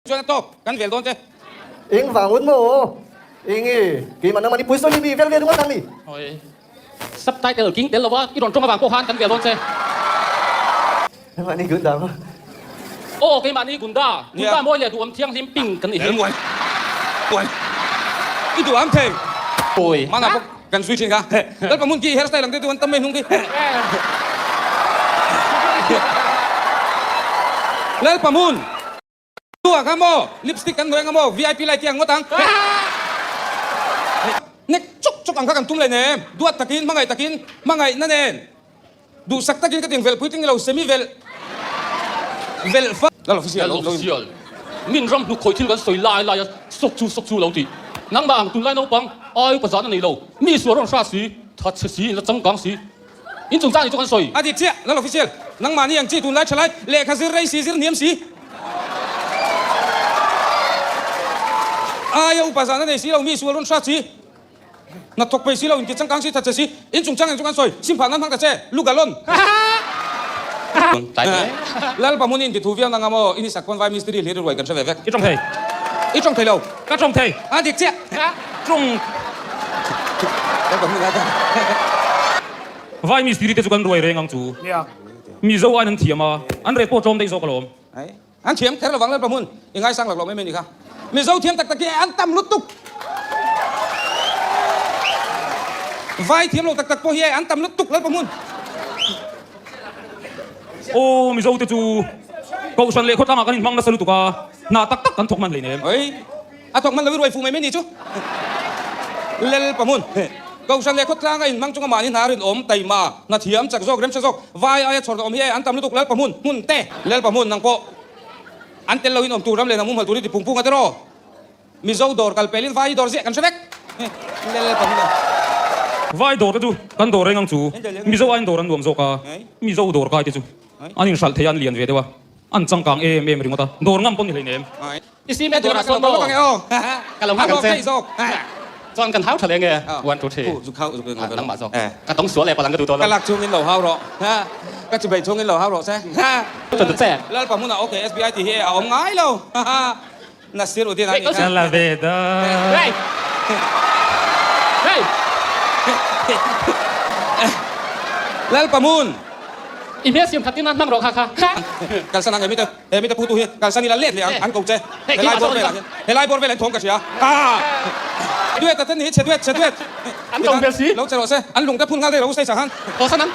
Chuan a tawk, kan vel dawn che. Eng vang un maw? Enge, keimah nangmah ni pawisa hi mi vel ve ringawt ang ni. Oi. Subtitle king tel lova i rawn tawng avang pawh khan kan vel dawn che. Nangmah ni gunda maw? Aw, keimah ni gunda. Gunda mawi leh duhawm thianghlim ping kan ni hi. Muai. Muai. I duham thei. Oi. Mana bawk kan zui thin kha. Lalpa hmun khi hairstyle ang te chu an tam mai hnung khi. Lalpa hmun. Tua kha maw? Lipstick kan hnawih anga maw? VIP light hi ang ngawt ang. Nek chuk chuk ang kha kan tum leh nem. Duat takin, hmangaih takin, hmangaihna nen, duhsak takin ka ting velh pui ting lo, semi velh velh fa. Lal official lo official. Min ram hnuk khawih thil kan sawi lai lai a, sawk chu sawk chu lo ti. Nangmah ang tunlai naupang ai upa zan a nei lo. Mi sual rawn hra si, thatchhe si, inla changkang si. In chungchang nih chu kan sawi. A dik chiah, Lal Official, nangmahni ang chi tunlai tha lai, lehkha zir rei si zir hniam si. Aia upa zahna nei si lo, mi sual rawn hrat si, hna thawk phei si lo, inti changkang si, thatchhe si, in chungchang eng chu kan sawi, sim phah nan hmang ta che, lu galon. Lal Pahmun in ti thu viau nang a maw, in i sak pawn vai mistiri hlir i ruai kan hre ve vek. I tawng thei. I tawng thei lo. Ka tawng thei. A dik chiah. Tawng. Lal Pahmun a ta. Vai mistiri te chu kan ruai reng ang chu. Mizo aiin an thiam a, an reh pawh tlawm daih zawk alawm. An thiam kher lovang Lalpa hmun i ngaisang lak lo mai mai ni kha. Mizo thiam tak tak hi an tam lutuk. Vai thiam lo tak tak pawh hi an tam lutuk Lalpa hmun. Aw Mizo te chu Kohhran leh khawtlangah kan inhmang nasa lutuk a, hna tak tak kan thawk hman hleinem. A thawk hman lo i ruai fu mai mai ni chu. Lalpa hmun. Kohhran leh khawtlang a inhmang chunga mahni hna rinawm, taima, hna thiam, chak zawk, remhre zawk, vai aia chhawr awm hi e an tam lutuk Lalpa hmun, hmun te. Lalpa hmun nang pawh an tel loin awm tur ram leh hnam humhal tur i ti phung phung a tiraw? Mizo dawr kal pelin vai dawr ziah kan hre vek. Lalpa hmun a. Vai dawr te chu kan dawr reng ang chu. Mizo aiin dawr an nuam zawk a, Mizo dawr kai te chu an inhralh thei a, an lian ve deuh a, an changkang em em ringawt a, dawr ngam pawh ni hleinem. I sim e dawrah sawn maw? Ka lo nghak ang che. Chuan kan hau tha leh nge? One, two, three. Nangmah zawk. Ka tawng sual leh palang ka duh tawh lo. Ka lak chungin lo hau rawh. Ka chibei chungin lo hau rawh se. Chuan ta che. Lalpa hmunah ok SBI tih hi a awm ngai lo. Nasir Uddin a nih kha. Ka la ve da. Hey! Hey! Lalpa hmun. I hmel siam khat tin a hmang rawh kha kha. Kalsan ang he mite. He mite phutu hi kalsan ila let leh ang an ko che. Helai bawr velah hian helai bawr velah hian thawm ka hria. Duet a ten hi chhe duet chhe duet. An lung hmel si. Lo che rawh se. An lung te phun nghal daih lo u Stage ah khan. Aw san an.